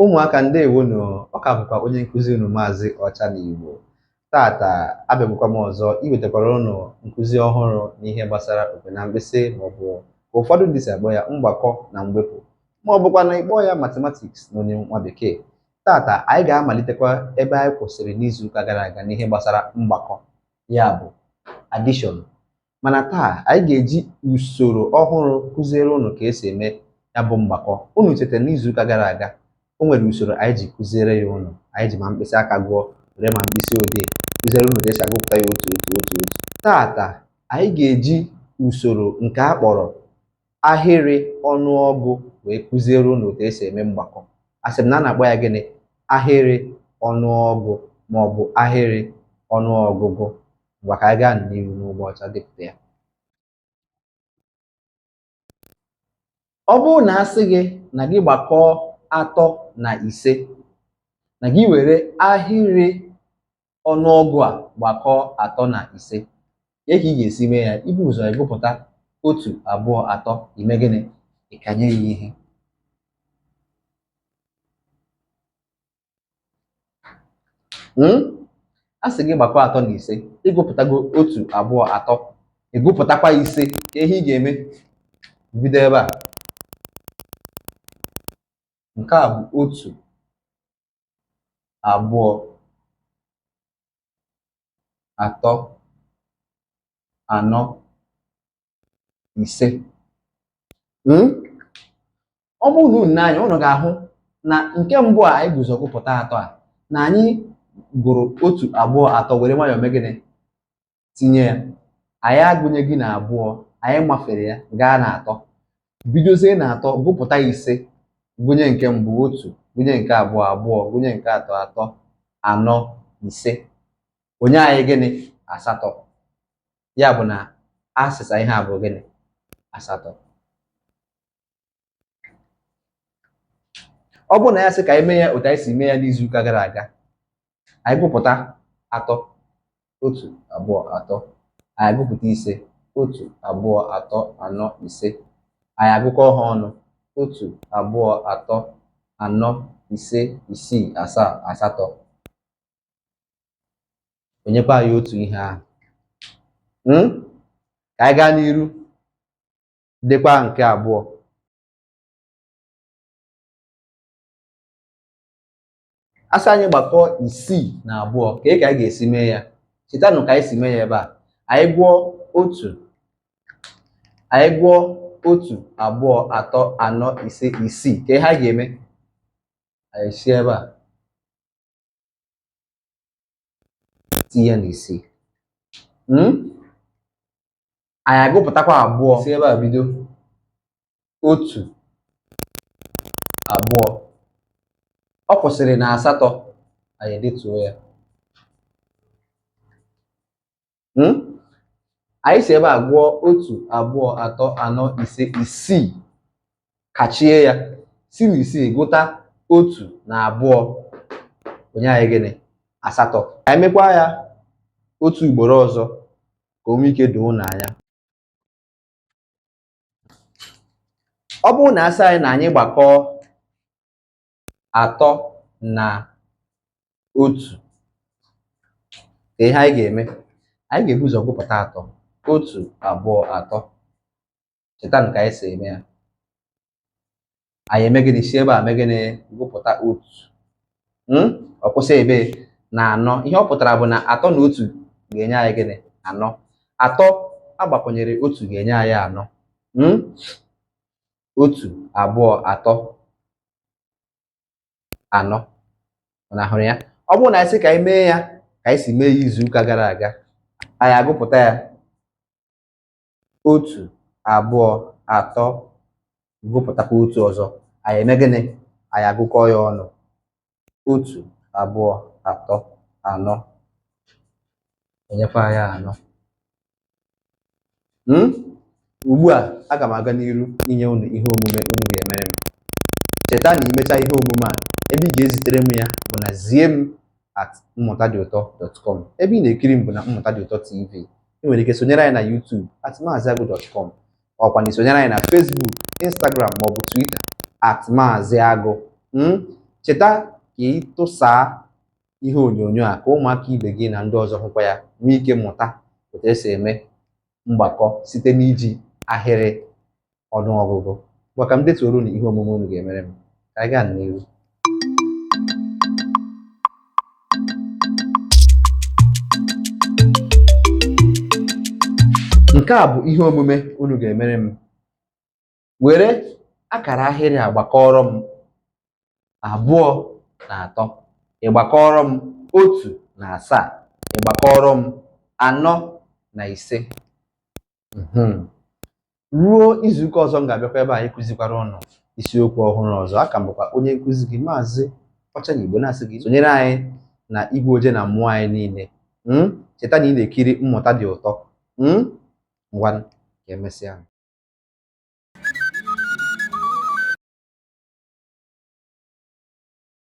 Ụmụaka ndewonu. Ọ ka bụkwa onye nkụzi unu, Maazị Ọchanigbo. Tata abịagbukwa m ọzọ iwetakwara unu nkụzi ọhụrụ n'ihe gbasara okwe na mkpịsị, maọbụ ka ụfọdụ ndị si akpọ ya mgbakọ na mwepụ, ma ọ bụkwa na ịkpọ ya mathematics n'onye nwa bekee. Tata anyị ga-amalitekwa ebe anyị kwụsịrị n'izuụka gara aga n'ihe gbasara mgbakọ, ya bụ addition. Mana taa anyị ga-eji usoro ọhụrụ kụziere unu ka esi eme ya bụ mgbakọ. Unu cheta n'izuụka gara aga o nwere usoro anyị ji kụziere ya unu. Anyị ji ma mkpịsị aka gụọ, were ma mkpịsị odee kụziere unu ka esi agụpụta ya otu otu otu otu. Tata anyị ga-eji usoro nke a kpọrọ ahịrị ọnụọgụ wee kụziere unu otu esi eme mgbakọ. Asị m na a na-akpọ ya gịnị? Ahịrị ọnụọgụ maọbụ ahịrị ọnụọgụgụ. Ngwa, ka anyị gaa n'ihu n'ụgbọ ọcha depụta ya. Ọ bụrụ na a sị gị na gị gbakọọ 3 na 5, na gị were ahịrị ọnụọgụ a gbakọọ 3 na 5, ka ị ga-esi mee ya? Ibu ụzọ ịgụpụta 1, 2, 3, ime gịnị? Ịkanye ya ihe. A sị gị gbakọọ 3 na 5, ịgụpụtago 1, 2, 3, ịgụpụtakwa 5, ka ihe ị ga-eme? Bido ebe a. Nke a bụ 1, 2, 3, 4, 5. Ọ bụrụ na unu anya, unu ga-ahụ na nke mbụ a anyị guzo gụpụta 3 a, na anyị gụrụ 1, 2, 3 were nwayọọ mee gịnị? Tinye ya. Anyị agụnyeghị na 2, anyị mafere ya gaa na 3. Bidozie na 3 gụpụta 5, gụnye nke mbụ 1, gụnye nke abụọ 2, gụnye nke atọ 3, 4, 5. Onye anyị gịnị? 8. Ya bụ na asịsa ihe a bụ gịnị? 8. Ọ bụrụ na ya sị ka anyị mee ya otu anyị si mee ya n'izuụka gara aga, anyị gụpụta 3, 1, 2, 3, anyị gụpụta 5, 1, 2, 3, 4, 5, anyị agụkọ ha ọnụ 1, 2, 3, 4, 5, 6, 7, 8. Onyekwa anyị otu ihe ahụ. Ka anyị gaa n'iru dekwa nke abụọ. Asị anyị gbakọọ 6 na 2, ka anyị ga-esi mee ya? Chetanụ ka anyị si mee ya ebe a. Anyị gụọ 1, anyị gụọ 1, 2, 3, 4, 5, 6, ka ihe anyị ga-eme? Anyị si ebe a tinye na 6. Anyị agụpụtakwa 2, si ebe a bido 1, 2, ọ kwụsịrị na 8, anyị edetuo ya. Anyị si ebe a gụọ 1, 2, 3, 4, 5, 6, kachie ya, si na 6 gụta 1 na 2, onye anyị gịnị? 8. Anyị mekwa ya otu ugboro ọzọ ka o nwee ike doo n'anya. Ọ bụrụ na asị anyị na anyị gbakọọ 3 na 1, ka ihe anyị ga-eme? Anyị ga-ebu ụzọ gụpụta 3, 1, 2, 3. Chetanụ ka anyị si eme ya. Anyị eme gịnị? Si ebe a mee gịnị? Gụpụta 1. Ọ kwụsị ebe na 4. Ihe ọ pụtara bụ na 3 na 1 ga-enye anyị gịnị? 4. 3 agbakwụnyere 1 ga-enye anyị 4. 1, 2, 3, 4. Unu ahụrụ ya? Ọ bụrụ na anyị sị ka anyị mee ya ka anyị si mee ya izuụka gara aga, anyị agụpụta ya 1, 2, 3, gụpụtakwa 1 ọzọ. Anyị eme gịnị? Anyị agụkọ ya ọnụ 1, 2, 3, 4, enyekwa ya 4. Ugbu a aga m aga n'iru inye unu ihe omume unu ga-emere m. Cheta na imecha ihe omume a, ebe ị ga-ezitere m ya bụ na zie m @mmụtadịụtọ.com. Ebe ị na-ekiri m bụ na Mmụta Dị Ụtọ TV. Ị nwere ike sonyere anyị na YouTube @maaziagụ.com, ọkwa na isonyere anyị na Facebook, Instagram maọbụ Twitter @maaziagụ. Cheta ka ị tụsaa ihe onyonyo a ka ụmụaka ibe gị na ndị ọzọ hụkwa ya, nwee ike mụta otu esi eme mgbakọ site n'iji ahịrị ọnụọgụgụ. Ngwa, ka m detuoro unu ihe omume unu ga-emere m. Ka anyị gaa n'ihu. Nke a bụ ihe omume unu ga-emere m. Were akara ahịrị a gbakọrọ m 2 na 3, ị gbakọrọ m 1 na 7, ị gbakọrọ m 4 na 5. Ruo izuụka ọzọ m ga-abịakwa ebe a ịkụzikwara ụnụ isiokwu ọhụrụ ọzọ. Aka m bụkwa onye nkụzi gị, Maazị Ọchanigbo, na-asị gị sonyere anyị na igwe oje na mmụọ anyị niile. Cheta na ị na-ekiri Mmụta Dị Ụtọ. Ngwa, ka emesịa.